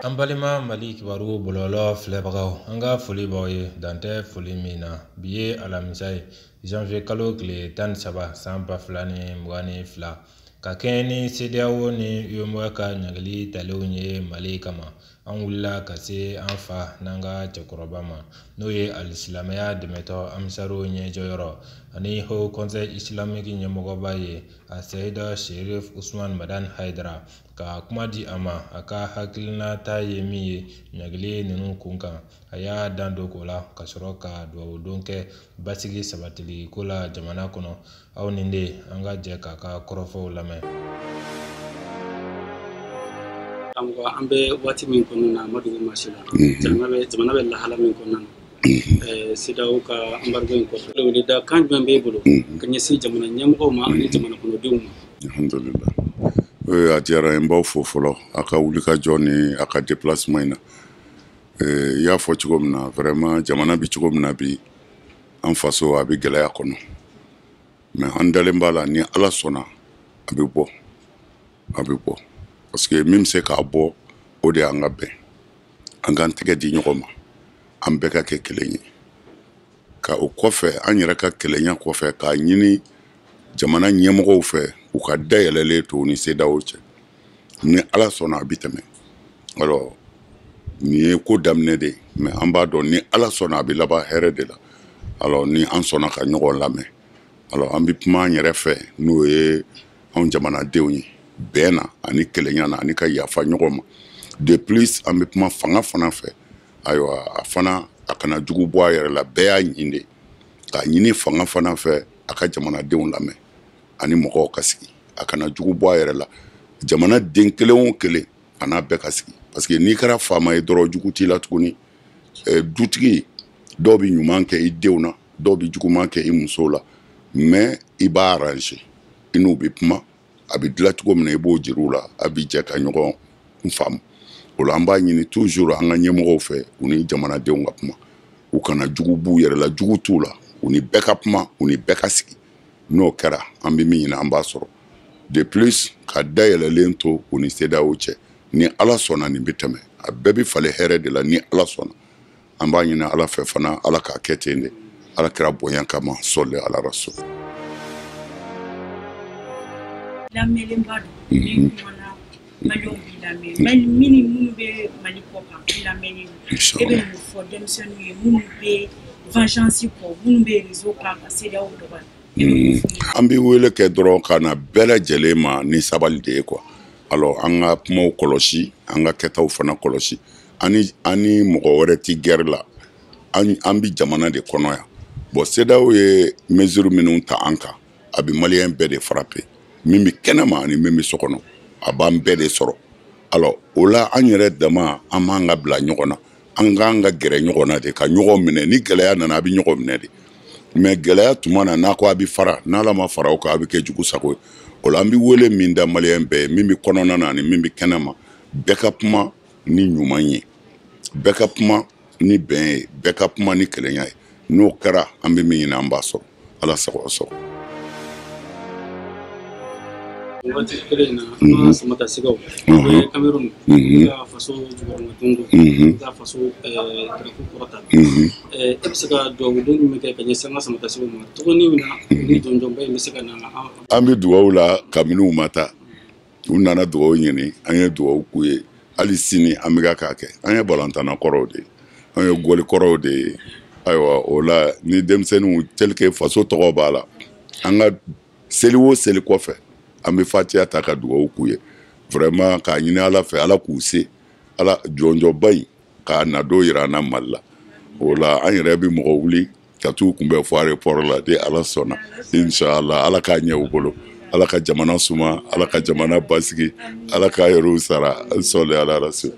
An balima Mali kibaru bɔlɔlɔ filɛbagaw, an ka foli b'aw ye dantɛ foli min na. Bi ye alamisa ye, janvier kalo tile 13 san 2022, ka kɛɲɛ ni CEDEAO ni UEMOA ka ɲangili talenw ye Mali kama. An wulila ka se an fa n'an ka cɛkɔrɔba ma, n'o ye alisilamɛya dɛmɛtɔ Amisaru ɲɛjɔyɔrɔ ani Haut Conseil islamique ɲɛmɔgɔba ye, a Seyida Sherif Usman Madani Hayidara, ka kuma di a ma a ka hakilinata ye min ye ɲangili ninnu kun kan. A y'a dan don o la ka sɔrɔ ka dugawudon kɛ basigi sabatili ko la jamana kɔnɔ. Aw ni ne, an ka jɛ k'a ka kɔrɔfɔw lamɛn. Karamɔgɔ, an bɛ waati min kɔnɔna na, a ma dogo maa si la, jamana bɛ lahala min kɔnɔna na, CEDEAO ka embargo in kɔfɛ, weleweleda kan jumɛn b'e bolo ka ɲɛsin jamana ɲɛmɔgɔw ma ani jamana kɔnɔdenw ma? Alhamdulillah, a diyara n b'aw fo fɔlɔ a ka wulikajɔ ni a ka déplacement in na. I y'a fɔ cogo min na, vraiment jamana bɛ cogo min na bi, an faso a bɛ gɛlɛya kɔnɔ, mais an dalen b'a la ni Ala sɔnna a bɛ bɔ, a bɛ bɔ, parce que min bɛ se k'a bɔ, o de y'an ka bɛn, an k'an tɛgɛ di ɲɔgɔn ma, an bɛɛ ka kɛ kelen ye. Ka o kɔfɛ, an yɛrɛ ka kelenya kɔfɛ, k'a ɲini jamana ɲɛmɔgɔw fɛ u ka dayɛlɛlen to u ni CEDEAO cɛ. Ni Ala sɔnna a bɛ tɛmɛ. Alors nin ye ko daminɛ de ye, mais an b'a dɔn ni Ala sɔnna a bɛ laban hɛrɛ de la. Alors ni an sɔnna ka ɲɔgɔn lamɛn, alors an bɛ kuma an yɛrɛ fɛ, n'o ye anw jamanadenw ye, bɛn na ani kelenya na ani ka yafa ɲɔgɔn ma. De plus, an bɛ kuma fanga fana fɛ, ayiwa a fana a kana jugu bɔ a yɛrɛ la, bɛɛ y'a ɲini de k'a ɲini fanga fana fɛ a ka jamanadenw lamɛn ani mɔgɔw ka sigi, a kana jugu bɔ a yɛrɛ la. Jamana den kelen o kelen a n'a bɛɛ ka sigi, parce que n'i kɛra faama ye dɔrɔn, jugu t'i la tuguni. Dutigi dɔw bɛ ɲuman kɛ i denw na, dɔw bɛ juguman kɛ i musow la, mais i b'a arranger, i n'u bɛ kuma, a bɛ dilan cogo min na i b'o jira u la, a bɛ jɛ ka ɲɔgɔn faamu. O la an b'a ɲini toujours an ka ɲɛmɔgɔw fɛ, u ni jamanadenw ka kuma, u kana jugu b'u yɛrɛ la, jugu t'u la, u ni bɛɛ ka kuma, u ni bɛɛ ka sigi. N'o kɛra, an bɛ min ɲini an b'a sɔrɔ. De plus, ka dayɛlɛlen to u ni CEDEAO cɛ. Ni Ala sɔnna nin bɛ tɛmɛ, a bɛɛ bɛ falen hɛrɛ de la ni Ala sɔnna. An b'a ɲini Ala fɛ fana, Ala k'a kɛ ten de, Ala kɛra bonya kama, sɔli ala rasul. Lamɛnlenba don ni kumana, maliyɛnw b'i lamɛn, minnu bɛ Mali kɔ kan i lamɛnnen don. E bɛ mun fɔ denmisɛnninw ye minnu bɛ vengeance kɔ, minnu bɛ réseau kan ka CEDEAO dɔgɔya? An bɛ wele kɛ dɔrɔn ka na bɛɛ lajɛlen ma ni sabali de ye quoi. Alors an ka kumaw kɔlɔsi, an ka kɛtaw fana kɔlɔsi. Ani ani mɔgɔ wɛrɛ ti guerre la, an bɛ jamana de kɔnɔ yan. Bon, CEDEAO ye mesure minnu ta an kan, a bɛ maliyɛn bɛɛ de frapper, min bɛ kɛnɛma ani min bɛ so kɔnɔ, a b'an bɛɛ de sɔrɔ. Alors o la an yɛrɛ dama an m'an ka bila ɲɔgɔn na, an k'an ka gɛrɛ ɲɔgɔn na de ka ɲɔgɔn minɛ. Ni gɛlɛya nana, a bɛ ɲɔgɔn minɛ de, mais gɛlɛya tuma na n'a ko a bɛ fara, n'Ala ma fara o kan, a bɛ kɛ jugu sago ye. O la an bɛ wele min da maliyɛn bɛɛ ye, min bɛ kɔnɔna na ani min bɛ kɛnɛma, bɛɛ ka kuma ni ɲuman ye, bɛɛ ka kuma ni bɛn ye, bɛɛ ka kuma ni kelenya ye. N'o kɛra, an bɛ min ɲini an b'a sɔrɔ. Ala sago sɔrɔ. Waati kelen in na, an ka samatasɛgɛw bɛ Cameroun ka faso jukɔrɔmadon don, ka faso drapeau kɔrɔta. E bɛ se ka dugawu don jumɛn kɛ ka ɲɛsin an ka samatasɛgɛw ma tuguni min na ni jɔnjɔnba in bɛ se ka na? An bɛ dugawu la kabini u ma taa, u nana dugawu ɲini, an ye dugawu k'u ye. Hali sini an bɛ k'a kɛ. An ye balontanna kɔrɔw de ye, an ye gɔli kɔrɔw de ye. Ayiwa o la ni denmisɛnninw tel que faso tɔgɔ b'a la, an ka seli o seli kɔfɛ, an bɛ fatiya ta ka dugawu k'u ye, vraiment k'a ɲini Ala fɛ, Ala k'u se, Ala jɔnjɔba in k'a na don yira an na Mali la. O la an yɛrɛ bɛ mɔgɔ wuli ka t'u kunbɛn fo aéroport la ni Ala sɔnna, inshallah. Ala k'a ɲɛ u bolo, Ala ka jamana suma, Ala ka jamana basigi, Ala k'a yɛrɛw sara, sɔli ala rasul.